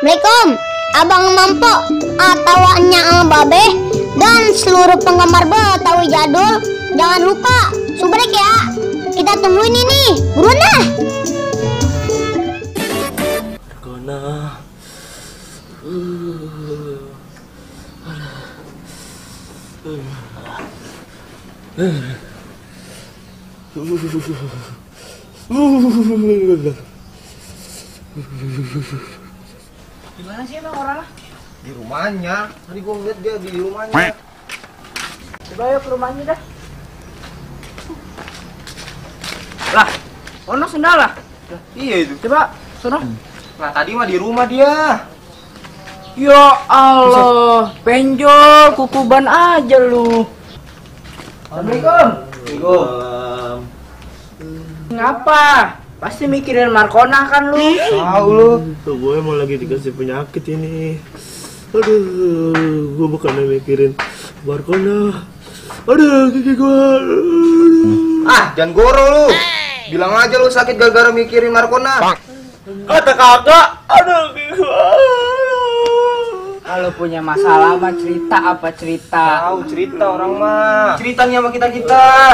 Assalamualaikum, Abang Mampo atau Nya Babe dan seluruh penggemar Betawi jadul. Jangan lupa subrek ya. Kita tungguin ini, buruan dah. Gimana sih emang orangnya? Di rumahnya. Tadi gua ngeliat dia di rumahnya. Coba yuk ke rumahnya dah. Lah, ono sendal lah. Iya itu. Coba, sono. Nah tadi mah di rumah dia. Ya Allah, penjol kukuban aja lu. Assalamualaikum. Assalamualaikum. Ngapa? Pasti mikirin Markona kan lu? Tahu lu. Tuh gue emang lagi dikasih penyakit ini. Aduh, gue bukannya mikirin Markona. Aduh, gigi gue. Ah, jangan goro lu. Bilang aja lu sakit gara-gara mikirin Markona. Kata kakak, aduh gigi gue. Kalau punya masalah mah cerita apa cerita? Tahu cerita orang mah. Ceritanya sama kita.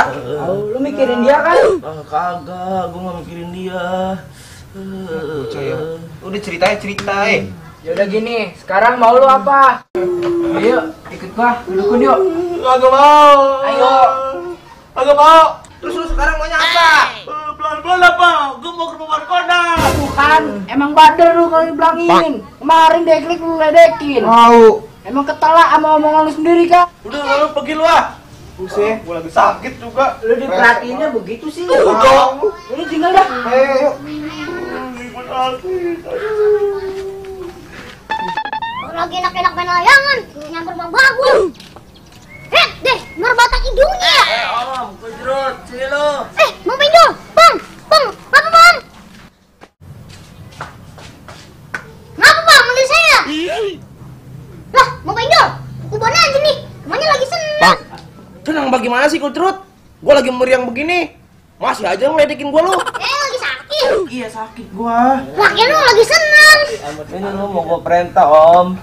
Tahu, lu mikirin dia kan? Ah, kagak, gue gak mikirin dia. Udah cerita. Ya udah gini, sekarang mau lu apa? Ayo, ikut gua, dudukun yuk. Kagak mau. Ayo. Kagak mau. Terus lu sekarang maunya apa? Pelan-pelan apa? Gue mau ke rumah Markona. Bukan, emang badar lu kalau dibilangin. Kemarin deklik lu ledekin. Mau. Emang ketela sama omongan lu sendiri kan? Udah, lalu pergi lu ah. Buset, gua lagi sakit juga. Lu diperhatiinnya begitu sih. Udah. Lu tinggal dah. Ayo. Lagi enak-enak main layangan, nyamper Bang Bagul. Deh, merbatak hidungnya. Om, kejrut, sini lu. Bang Penjol, Bang, apa Bang? Ngapa Bang, manggil saya? Lah, Bang Penjol, kuban aja nih, kemana lagi seneng. Tenang bagaimana sih Kultrut? Gua lagi meriang begini. Masih aja ngeledekin gua lu. Lagi sakit. Iya sakit gua. Laki lu lagi seneng. Ini lu mau gua perintah om.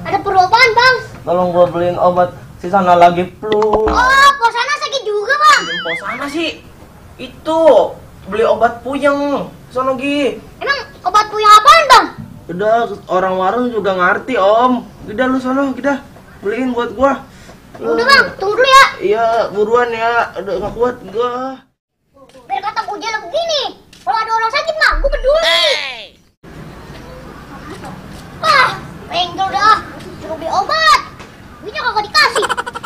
Ada perlu apaan Bang? Tolong gua beliin obat. Si sana lagi flu. Oh, posana sakit juga Bang. Jempol sana sih. Itu beli obat puyeng. Sono Gi. Emang obat puyeng apaan Bang? Udah orang warung juga ngerti om. Udah lu sono kita beliin buat gua. Udah Bang, tunggu dulu ya. Iya buruan ya. Udah nggak kuat gua. Biar kata gue jalan begini. Kalau ada orang sakit mah, gue peduli. Pengen dah. Suruh beli obat. Duitnya kagak dikasih.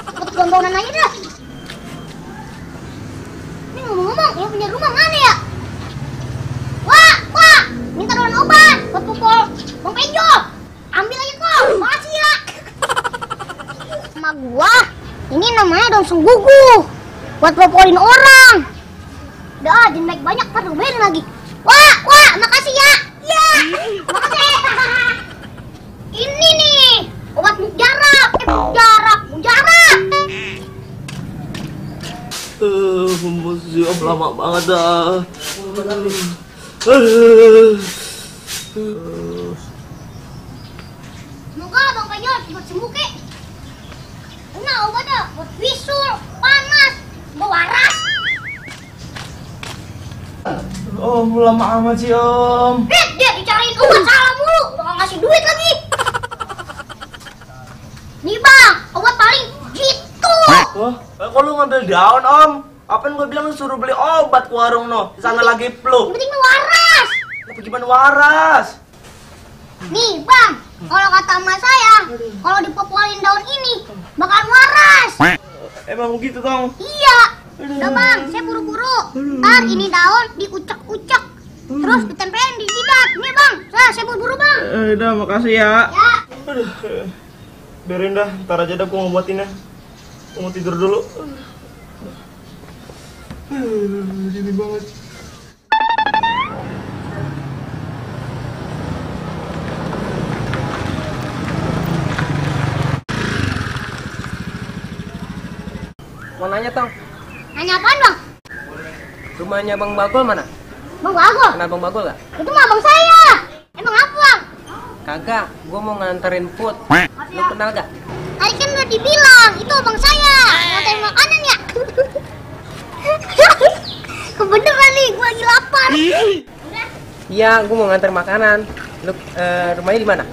Ikut gondonan aja dah. Ini ngomong-ngomong, yang punya rumah mana ya? Wah, minta doan obat buat pukul Bang Penjol. Ambil aja kok, makasih ya. Sama gua, ini namanya daun senggugu. Buat pukulin orang. Udah, jangan baik banyak, ntar rubein lagi. Wah, makasih ya. Ya, makasih. Ini nih, obat mujarab. Mujarab. Masih om lama banget dah. Semoga Bang Penjol cepat sembuh kek. Nah, obatnya buat bisul, panas, waras. Om lama amat sih om. Dia dicariin obat salah mulu, udah nggak ngasih duit lagi. Nih Bang, obat paling gitu. Wah, kok lu ngambil daun om? Apaan gue bilang lu suruh beli obat ke warung no? Di sana lagi flu. Yang penting waras. Apa gimana waras? Nih Bang, kalau kata emak saya, kalau dipopolin daun ini bakalan waras. Emang begitu dong? Iya. Udah Bang, saya buru-buru. Ntar ini daun diucek-ucek, terus ditempelin di jidat. Nih Bang, saya buru-buru Bang. Udah makasih ya. Ya. Aduh, biarin dah, ntar aja dah gue ngobatinnya. Mau tidur dulu. Gini banget. Mau nanya Tang, Nanya apaan Bang? rumahnya Bang Bagol mana? Bang Bagol? Kenal Bang Bagol gak? Itu mah abang saya. Emang apa Bang? Kagak, gua mau nganterin food. Lu kenal gak? Tadi kan udah dibilang, itu abang saya. Nganterin makanan ya. Kebeneran nih, gua lagi lapar. Iya, gua mau nganter makanan. Lu rumahnya di mana?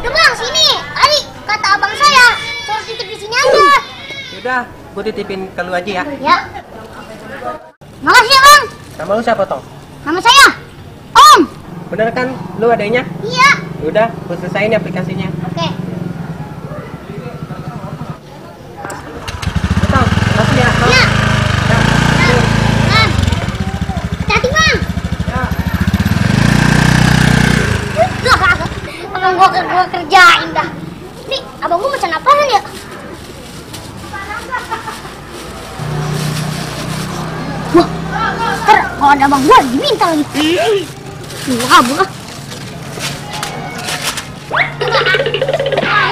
Udah bang, sini. Tadi kata abang saya, suruh titip di sini aja. Yaudah, gua titipin ke lu aja ya. Ya. Makasih ya bang. Nama lu siapa, Tong? Nama saya Om. Bener kan? Lu adanya? Iya. Yaudah, gua selesain aplikasinya. Oke. Tong, makasih ya. Tong. Iya. Bang. Hati-hati bang. Ya. Abang gua kerjain dah. Nih, abang gua pesan apaan ya? Wah, ntar kalau ada abang gua diminta lagi. Wah, abang.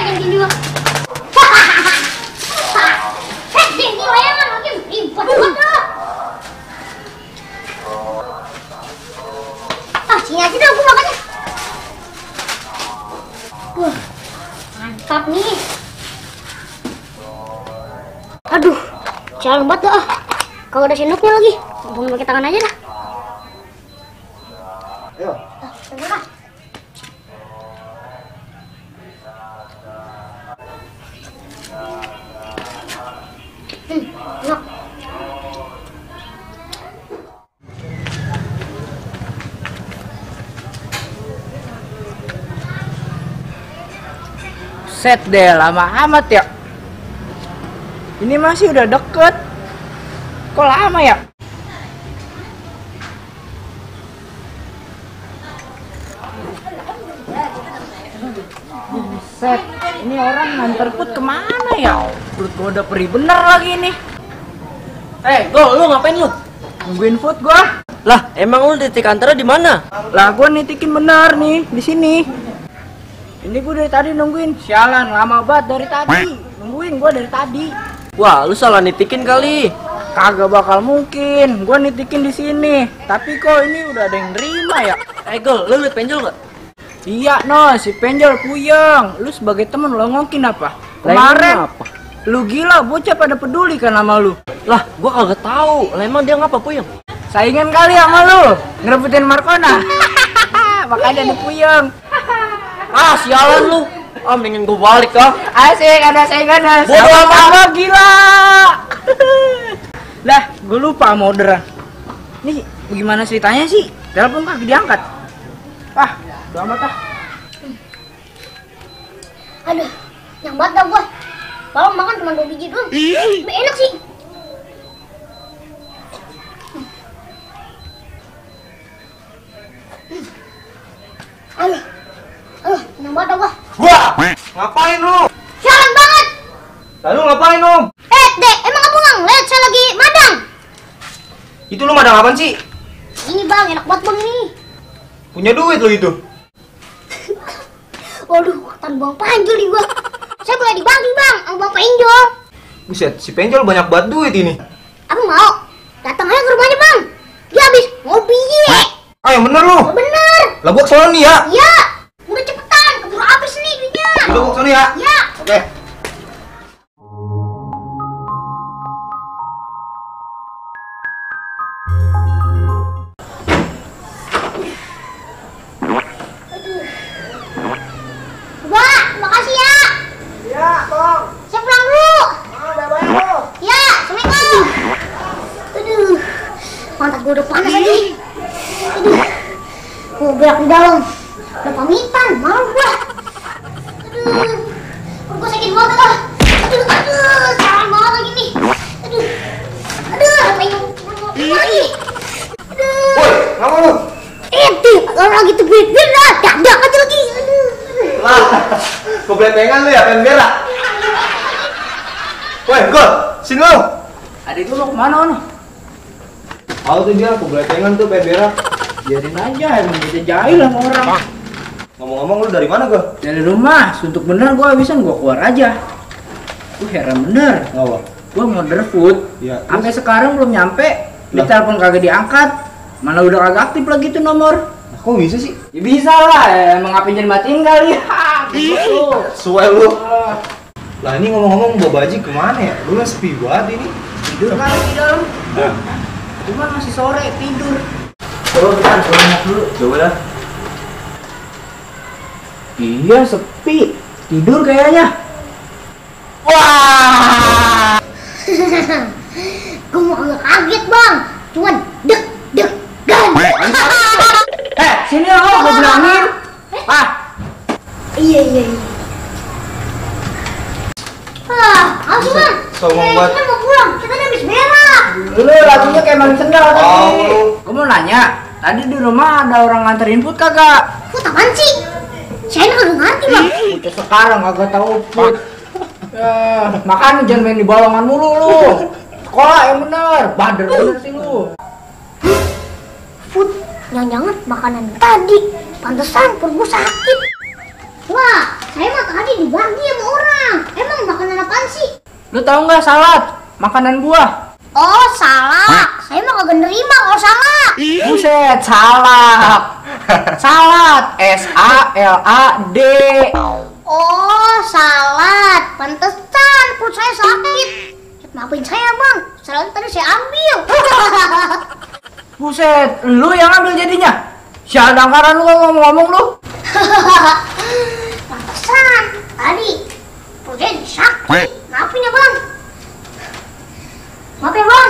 Yang gini bang. Ini layangan lagi ribet banget. Sini aja dah gua makannya. Wah, mantap nih. Aduh, jalan banget dah. Kalau ada sendoknya lagi, abang pakai tangan aja dah. Ayo. Terima. Enak. Set deh, lama amat ya. Ini masih udah deket. Kok lama ya? Set, ini orang nganter food kemana ya? Perut gua udah perih bener lagi nih. Gol, lu ngapain lu? Nungguin food gua. Lah, emang lu titik antara di mana? Lah gua nitikin bener nih, di sini. Ini gua dari tadi nungguin. Sialan, lama banget dari tadi. Nungguin gua dari tadi. Wah, lu salah nitikin kali. Kagak bakal mungkin. Gua nitikin di sini. Tapi kok ini udah ada yang nerima ya? Gol, lu liat penjol gak? Iya, no, si penjol puyeng. Lu sebagai temen lo ngongkin apa? Kemarin apa? lu gila, bocah pada peduli kan sama lu. Lah, gua kagak tahu. Lah emang dia ngapa puyeng? Saingan kali sama lu, ngerebutin Markona. Makanya dia puyeng. Ah, sialan lu. Ah, mendingan gua balik ah. Asik, ada saingan. Bodoh amat. Gila. Lah, gue lupa sama orderan. Nih, bagaimana ceritanya sih? Telepon kagak diangkat. Ah, udah amat ah. Aduh, yang banget dah gua. Kalau makan cuma 2 biji doang. Enak sih. Aduh, yang banget dah gua. Wah, ngapain lu? Sialan banget. Lalu ngapain Om? Dek, emang kamu nggak ngeliat saya lagi madang? Itu lu madang apaan sih? Ini bang, enak banget bang ini. Punya duit lu itu? Waduh, tan bang panjul nih gua. Saya boleh dibagi bang, sama bang penjol. Buset, si penjol banyak banget duit ini. Aku mau. Datang aja ke rumahnya bang. Dia habis ngopi ye. Ah, yang bener lu. Bener. Lah gua kesana nih ya. Iya. Udah cepetan, keburu habis nih duitnya. Udah gua kesana ya. Iya. Oke. Wah, makasih ya. Iya, Tong. Saya pulang dulu. Bye-bye lu. Ya, assalamualaikum. Aduh, pantat gue udah panas lagi. Aduh, gue berak di dalam. Udah pamitan, malu gue. Aduh, gue sakit banget lah. Aduh, salah banget lagi nih. Aduh, apa yang lagi? Aduh, Woi, ngapa lu? orang lagi terbit-bit lah, dadak aja lagi. Aduh. Lah, kebeletengan lu ya, pengen berak. Woi, Gol, sini lu. Adik lu mau kemana nih? Tahu tuh dia kebeletengan tuh pengen berak. Biarin aja, emang kita jahil sama orang. Ngomong-ngomong lu dari mana, Gol? Dari rumah, suntuk bener gua habisan gua keluar aja. Heran bener. Ngapa? Gua order food, Iya, sampai sekarang belum nyampe. Lah. Ditelepon kagak diangkat, mana udah kagak aktif lagi tuh nomor. kok bisa sih? Ya bisa lah, emang apa jadi matiin kali. Gitu. Suwe lu. Lah ini ngomong-ngomong Bapak Haji kemana ya? Lu kan sepi banget ini. Tidur kali di dalam. Cuman masih sore tidur. Coba bentar, coba lihat dulu. Coba dah. Iya sepi. Tidur kayaknya. Wah. Gue mau agak kaget bang. Cuman deg-degan. Sini lo, gue bilangin. Iya. Awas bang. Sombong banget. Kita mau pulang. Kita udah habis berak. Lu lagunya kayak maling sendal tadi. Oh. Gue mau nanya, tadi di rumah ada orang nganterin food kagak? Food apaan sih? Saya kagak ngerti bang. Udah sekarang kagak tahu food. Ya, makanya jangan main di balongan mulu lu. Sekolah yang bener, bader bener sih lu. Food. Jangan-jangan makanan tadi. Pantesan perut gue sakit. Wah, saya mah tadi dibagi sama orang. Emang makanan apaan sih? Lu tahu nggak salad? Makanan gua. Oh, salak. Saya mah kagak nerima kalau salak. Buset, salad. Salad, SALAD. Oh, salad. Pantesan perut saya sakit. Maafin saya, Bang. Salad tadi saya ambil. Buset, lu yang ambil jadinya. Sial dangkaran lu ngomong-ngomong lu. Pantesan. Tadi perut saya sakit. Maafin ya, Bang. Maaf ya, Bang.